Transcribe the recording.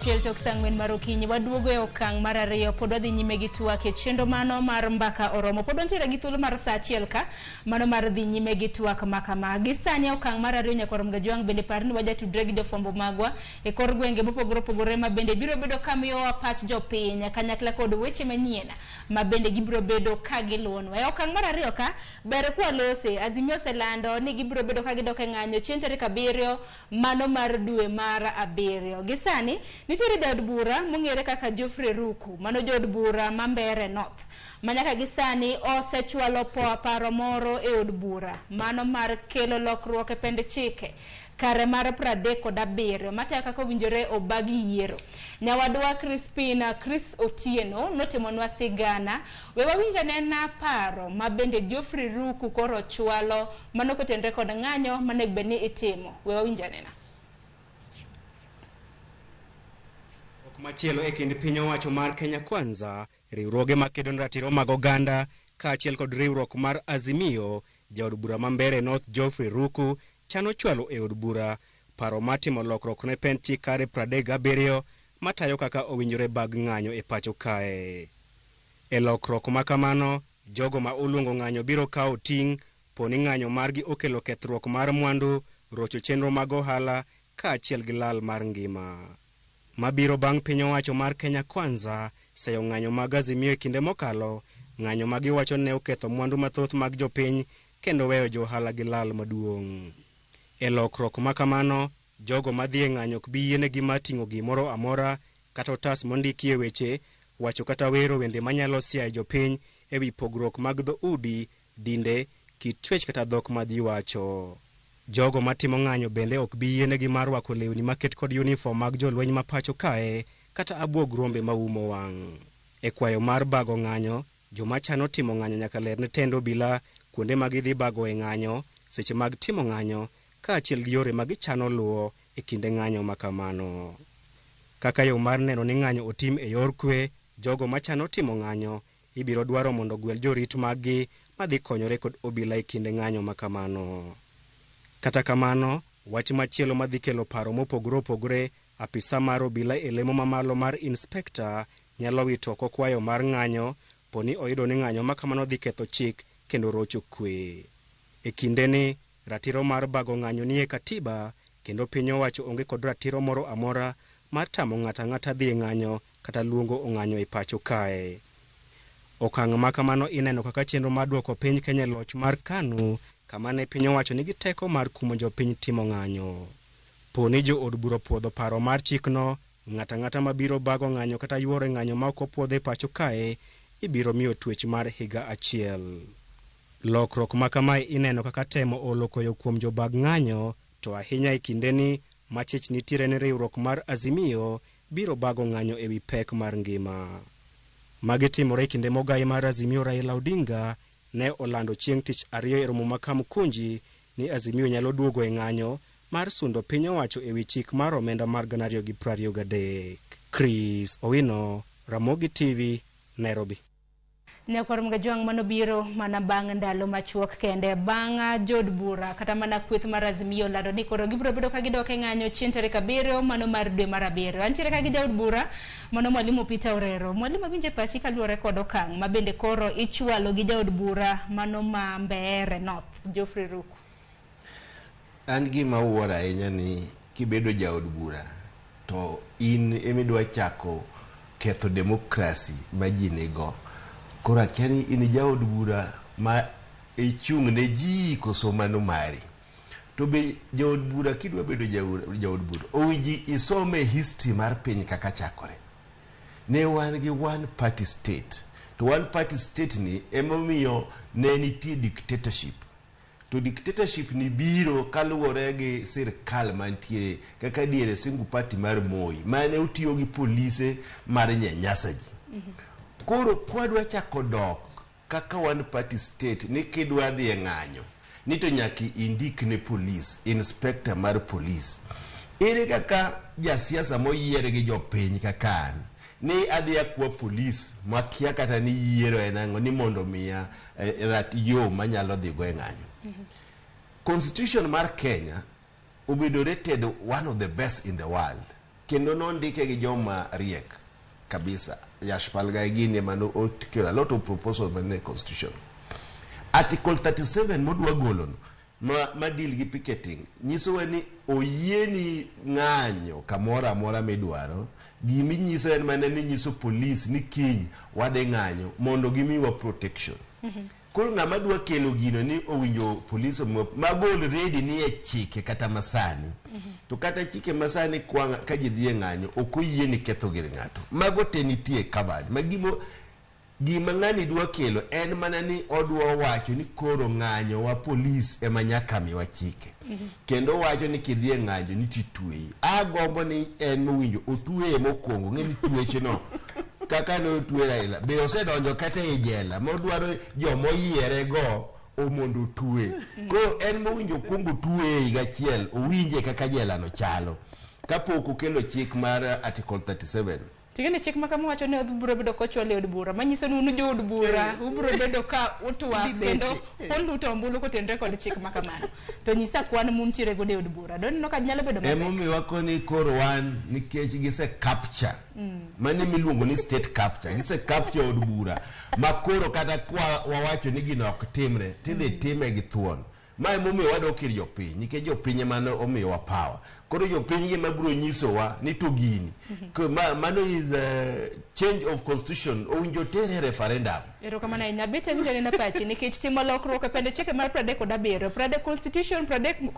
Chiel tok saa ang'wen mar okinyi waduogo e okang' mar ariyo pod wadhi nyime gi twak e chenro mano mar mbaka oromo pod wantiere gi thuolo mar saa achiel ka mano mar dhi nyime gi twak ma kama gi sani e okang' mar ariyo nyaka Romga Jwang' bende par ni wajatudre gi jofwambo magwa e kor gwenge mopogore opogore ma bende biro bedo ka miyowa pach jopiny kanyakla kod weche manyien ma bende gibiro bedo ka giluwonwa e okang' mar ariyo ka ber kwalose Azimio oselando ni gibiro bedo ka gidok e ng'anyo chieng' tarik abiriyo mano mar dwe mar abiriyo. Gi sani, nitiere jaod bura mong'ere kaka Geoffrey Ruku, mano jaod bura ma Mbeere North, ma nyaka gi sani osechwalo paro moro e od bura, mano mar kelo lokruok e pend chike kare mar 37 matayo kaka owinjore obag yiero. Nyawadwa Crispin Chris Otieno notimonwa sigana. We wawinj anena paro ma bende Geoffrey Ruku koro chwalo mano kotenre kod ng'anyo manego bed ni itimo. We wawinj anena. Ok machielo e kind piny owacho mar Kenya Kwanza, riwruoge makedo ne ratiro mag oganda kaachiel kod riwruok mar Azimio, jaod bura ma Mbeere North Geoffrey Ruku chano chwalo e od bura paro mar timo lokruok ne pend chik kare 37 matayo kaka owinjore bag ng'anyo e pacho kae. E lokruok ma kamano, jogo ma oluongo ng'anyo biro kawo ting' poni ng'anyo margi okelo kethruok mar mwandu, rocho chenro mag ohala kaachiel gi lal mar ngima. Mabiro bang' piny owacho mar Kenya Kwanza seyo ng'anyo mag Azimio e kinde mokalo, ng'anyo ma giwacho ne oketho mwandu mathoth mag jopiny kendo weyo jo ohala gi lal maduong'. E lokruok ma kamano, jogo madhi e ng'anyo ok bi yienegi mar ting'o gimoro amora kata otas mondikie weche, wacho kata wero wende manyalo siayo jopiny e wi pogruok mag dhoudi, dinde, kit chwech kata dhok ma ji wacho. Jogo matimo ng'anyo bende ok bi yienegi mar rwako lewni maket kod uniform mag jolweny ma pacho kae kata abuog rombe maumo wang'. E kwayo mar bago ng'anyo, joma chano timo ng'anyo nyaka ler ne tend obila kuonde ma gidhi bagoe ng'anyo, seche mag timo ng'anyo, kaachiel gi yore ma gichano luwo e kinde ng'anyo ma kamano. Kaka yo mar neno ni ng'anyo otim e yor kwe, jogo machano timo ng'anyo ibiro dwaro mondo ogwel jorit maggi madhi konyore kod obila e kinde ng'anyo ma kamano. Kata kamano, wach machielo madhi kelo paro mopogore opogore, apisa mar obila e lemo mamalo mar inspekta nyalo wito oko kwayo mar ng'anyo poni oyudo ni ng'anyo ma kamano dhi ketho chik kendo rocho kwe. E kindeni, ratiro mar bago ng'anyo nie katiba kendo piny owacho onge kod ratiro moro amora mar tamo ng'ato ang'ata dhi e ng'anyo kata luongo ong'anyo e pacho kae. Okang' ma kamano ineno kaka chenro mar duoko piny Kenya e loch mar KANU kama ne piny owacho nigi teko mar kumo jopiny timo ng'anyo. Po ni jo od bura opuodho paro mar chikno, ng'ato ang'ata mabiro bago ng'anyo kata yuoro e ng'anyo ma ok opuodh e pacho kae ibiro miyo twech mar higa achiel. Lokruok ma kamae ineno kaka temo olo koyo kuom jobag ng'anyo to ahinya e kindeni ma chich nitiere ni riwruok mar Azimio biro bago ng'anyo e wi pek mar ngima. Magi timore e kinde mogai mar Azimio Raila Odinga ne olando chieng' tich ariyo e romo ma Kamukunji ni Azimio nyalo duogo e ng'anyo mar sundo piny owacho e wi chik mar omenda mar 2023. Chris Owino, Ramogi TV, Nairobi. Nyakwar Mgajwang' mano biro mana bang' ndalo machuok kende bang' jood bura kata mana kweth mar Azimio lando ni koro gibiro bedo ka gidok e ng'anyo chieng' tarik abiriyo mano mar dwe mar abiriyo. Antiere ka gi jaod bura mano Mwalimu Peter Orero. Mwalimu awinjo e pachi kaluwore kod okang' ma bende koro ichwalo gi jaod bura mano ma Mbeere North Geoffrey Ruku. An gima wuoro ahinya ni kibedo jaod bura to in emidwa chako ketho demokrasi ma ji nigo. Koro akia ni in jaod bura ma ichung' ne ji koso mano mari. To be jaod bura kidwa bedo jaod bura owinji isome history mar piny kaka chakore. Ne wan gi one party state. To one party state ni emomiyo ne nitie dictatorship. To dictatorship ni biro kaluwore gi sirkal mantie kaka diere single party mar Moi mane otiyo gi polise mar nyanyasa ji. Koro kwadwa chako dok kaka one party state ni kidwa dhi e ng'anyo ni to nyaka indik ne police, inspector mar police. Ere kaka jasiasa moyier gi jopiny kaka an ni adhi akwa police makia kata ni yiero en ang'o ni mondo omiya yo manyalo dhi go e ng'anyo. Constitution mar Kenya obedo rated one of the best in the world. Kendo nondike gi joma riek kabisa. Yashpal Ghai gini ema nokelo a lot of proposals mane constitution. Article 37 modwa golo no ma deal gi picketing nyisowa ni oyieni ng'anyo kamoro amora midwaro. Giminyiso en mana ni nyiso police ni kiny wadhi ng'anyo mondo gimiwa protection. Koro ng'ama dwa kelo gino ni owinjo police omiwa mago already ni e chike kata masani. To kata chike masani kwa ka ji dhi e ng'anyo ok oyieni ketho gir ng'ato. Mago te nitie covered. Ma gimo gima ng'ani dwa kelo en mana ni odwa wacho ni koro ng'anyo wa police ema nyaka miwa chike. Kendo wacho ni kidhi e ng'anyo ni titweyi. Agombo ni en mowinjo otweye mokwongo ng'e ni tweche no kaka ne otwe Raila be osedonjo kata e jela modwaro jomoyiere go mondo otwe. Koro en mowinjo okuong otweye higa achiel owinje kaka jela no chalo kapok okelo chik mar article 37. Ting'eni chik ma kama wacho ni biro bedo kochwal e od bura manyiso ni un jood bura ubiro bedo ka utwak kendo uluto ombulu kotenore kod chik ma kamano. To nyisa kwan muntiere godo e od bura. Doneno ka nyalo bedo mapek. Emomiyo wakoni koro wan nikech gise capture mano miluongo ni state capture gise capture od bura ma koro kata kwa wawacho ni gino ok timre tidhi time gi thuon. Ma emomiyo wadok ir jopiny nikech jopiny ema ne omiyowa power. Koro jopiny gi ema biro nyisowa ni to gini. Mano is a change of constitution owinjo tere referendum. Erokamano ahinya. Bete winjo neno pachi nikech timo lokruok e pend chike mar 37 pradek constitution 37.